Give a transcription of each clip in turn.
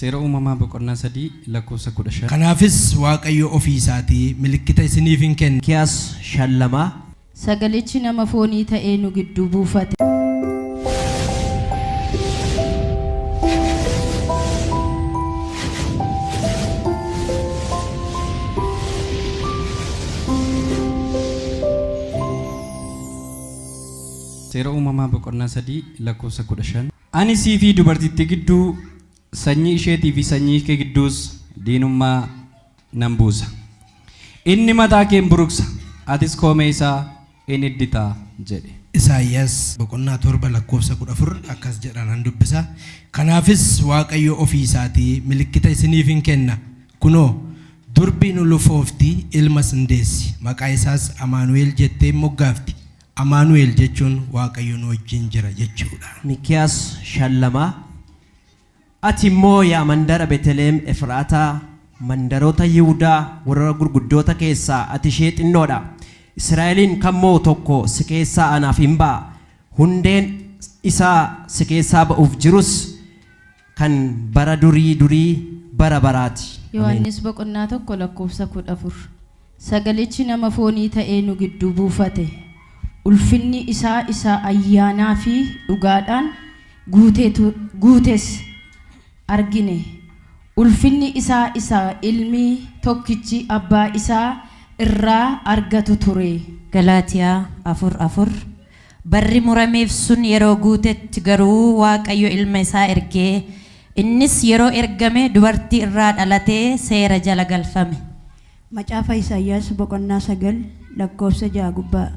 Seera Uumamaa boqonnaa 3 lakkoofsa 15. Kanaafis Waaqayyo ofii isaatii milikkita isiniif in kenna. Miikiyaas 5 2. Sagalichi nama foonii ta'ee nu gidduu buufate. Seera Uumamaa boqonnaa 3 lakkoofsa 15. Ani sii fi dubartittii gidduu, sanyii isheetii fi sanyii kee gidduus diinummaa nan buusa. Inni mataa kee in buruqsa, atis koomee isaa in iddita jedhe. Isaayyaas boqonnaa 7 lakkoofsa 14 akkas jedha nan dubbisa, Kanaafis Waaqayyo ofii isaatii milikkita isiniif in kenna, kunoo, durbi in ulufoofti, ilmas in deessi, maqaa isaas Amaanu'el jettee in moggaafti. Amaanu'el jechuun Waaqayyo nu wajjin jira jechuu dha. Miikiyaas 5 2 Ati immoo yaa mandara Betelihem Efraataa, mandaroota Yihudaa warra gurguddoota keessaa ati ishee xinnoo dha, Israa'elin kan mo'u tokko si keessaa anaaf in ba'a, hundeen isa si keessaa ba'uuf jirus kan bara durii durii bara baraa ti. Ameen. Yohaannis boqonnaa 1 lakkoofsa 14 Sagalichi nama foonii ta'ee nu gidduu buufate. Ulfinni isaa isa ayyaanaa fi dhugaadhaan guutetu, guutes argine. Ulfinni isaa isa ilmi tokkichi abbaa isaa irraa argatu ture. Galaatiyaa 4 4 Barri murameef sun yeroo guutetti garuu Waaqayyo ilma isaa ergee, innis yeroo ergame dubartii irraa dhalatee seera jala galfame. Macaafa Isaayyaas boqonnaa 9 lakkoofsa 6 gubbaa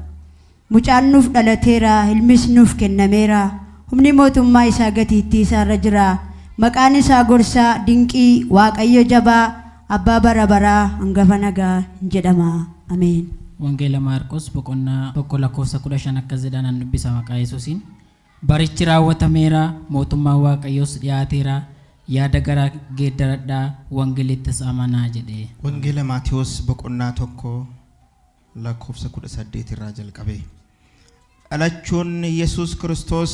Mucaan nuuf dhalateera, ilmis nuuf kennameera, humni mootummaa isaa gatiittii isaa irra jira, maqaan isaa Gorsaa, Dinqii, Waaqayyo Jabaa, Abbaa bara baraa, Angafa Nagaa in jedhama. Ameen. Wangeela Maarqos boqonnaa 1 lakkoofsa 15 akkas jedha nan dubbisa maqaa Yesuusiin. Barichi raawwatameera, mootummaan Waaqayyoos dhi'aateera, yaada garaa geeddaradhaa, wangeelittis amanaa jedhe. Wangeela Maatewos boqonnaa 1 lakkoofsa 18 irraa jalqabee. Dhalachuun Yesuus Kiristoos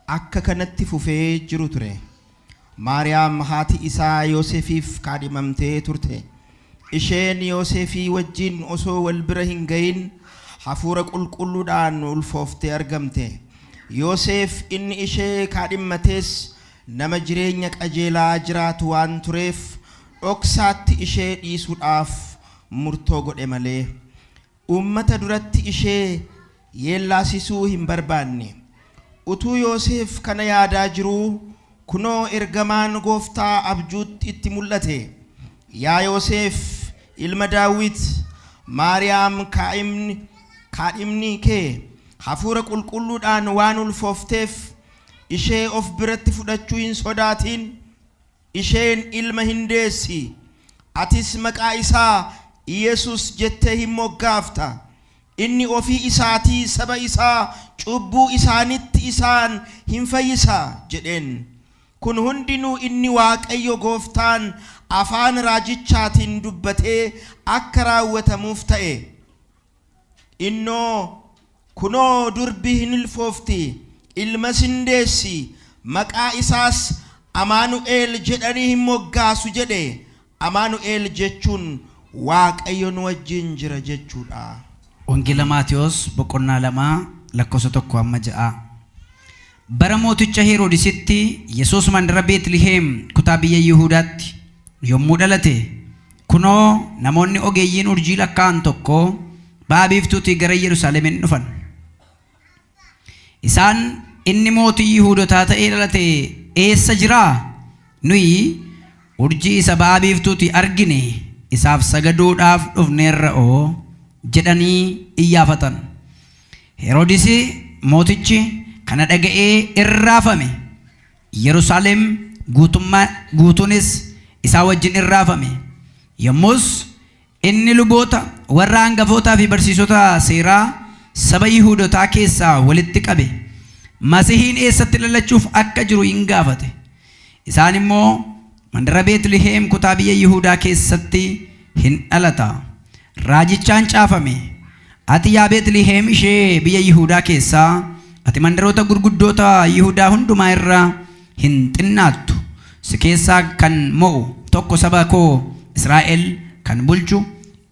akka kanatti fufee jiru ture. Maariyaam haati isaa Yoosefiif kaadhimamtee turte. Isheen Yooseefii wajjin osoo wal bira hin ga'in hafuura qulqulluudhaan ulfooftee argamte. Yooseef inni ishee kaadhimmates nama jireenya qajeelaa jiraatu waan tureef dhoksaatti ishee dhiisuudhaaf murtoo godhe malee, uummata duratti ishee yeellaasisuu hin barbaanne. Utuu Yooseef kana yaadaa jiruu, kunoo ergamaan Gooftaa abjuutti itti mul'ate, Yaa Yooseef ilma Daawit, Maariyaam kaa'imni kaadhimni kee Hafuura Qulqulluudhaan waan ulfoofteef, ishee of biratti fudhachuu hin sodaatin. Isheen ilma hin deessi, atis maqaa isaa Yesus jettee hin moggaafta. Inni ofii isaatii saba isaa cubbuu isaanitti isaan hin fayyisa jedheen. Kun hundinuu inni Waaqayyo gooftaan afaan raajichaatiin dubbatee akka raawwatamuuf ta'e. Innoo, Kunoo durbi hin ulfoofti, ilmas hin deessi, maqaa isaas Amaanu'el jedhanii hin moggaasu jedhe. Amaanu'el jechuun Waaqayyo nu wajjin jira jechuu dha. Wangeela Maatewos boqonnaa 2 lakkoofsa 1 hamma 6. Bara mooticha Heroodisitti Yesuus mandara Beetliheem kutaa biyya Yihuudaatti yommuu dhalate, kunoo, namoonni ogeeyyiin urjii lakkaa'an tokko ba'a biiftuutii gara Yerusaalem in dhufan. Isaan, Inni mootii Yihuudotaa ta'ee dhalate eessa jiraa? Nuyi urjii isa ba'a biiftuutii argine isaaf sagaduudhaaf dhufneerra'oo jedhanii iyyaafatan. Heroodisi mootichi kana dhaga'ee in raafame, Yerusaalem guutummaa guutuunis isaa wajjin in raafame. Yommus inni luboota warra angafootaa fi barsiisota seeraa saba Yihuudotaa keessaa walitti qabe, Masihiin eessatti dhalachuuf akka jiru in gaafate. Isaan immoo, Mandara Beetliheem kutaa biyya Yihuudaa keessatti hin dhalata. Raajichaan caafame, Ati yaa Beetliheem ishee biyya Yihuudaa keessaa, ati mandaroota gurguddoota Yihuudaa hundumaa irra hin xinnaattu. Si keessaa kan mo'u tokko saba koo Israa'el kan bulchu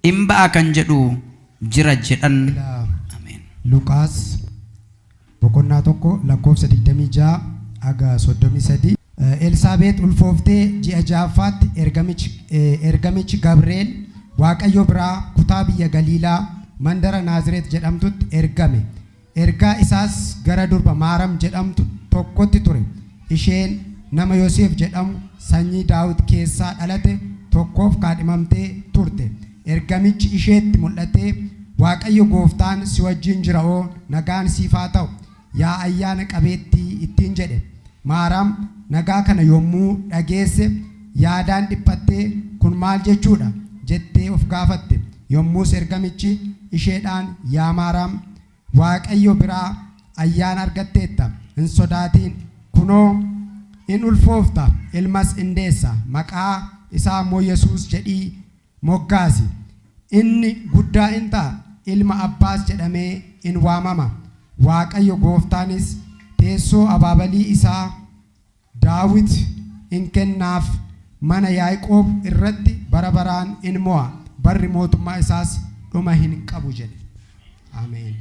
in ba'a kan jedhu jira jedhan. Ameen. Luqaas boqonnaa 1 lakkoofsa 26 haga 33. Elsaabeet ulfooftee ji'a ja'affaatti ergamichi Gabri'eel Waaqayyo biraa kutaa biyya Galiilaa mandara Naazireet jedhamtutti ergame. Ergaa isaas gara durba Maaram jedhamtu tokkotti ture. Isheen nama Yoseef jedhamu sanyii Daawit keessaa dhalate tokkoof kaadhimamtee turte. Ergamichi isheetti mul'atee, Waaqayyo gooftaan si wajjin jira'oo, nagaan siif haa ta'u, yaa ayyaana qabeettii ittiin jedhe. Maaraam nagaa kana yommuu dhageesse yaadaan dhiphattee, Kun maal jechuu dha? jettee of gaafatte. Yommus ergamichi isheedhaan, Yaa Maaraam, Waaqayyo biraa ayyaana argatteetta, hin sodaatiin! Kunoo, in ulfoofta, ilmas in deessa, maqaa isaa immoo Yesuus jedhii moggaasi! Inni guddaa in ta'a, ilma abbaas jedhamee in waamama, Waaqayyo gooftaanis teessoo abaabalii isaa Daawit in kennaaf, mana Yaaqoob irratti bara baraan in mo'a, barri mootummaa isaas dhuma hin qabu jedhe. Ameen.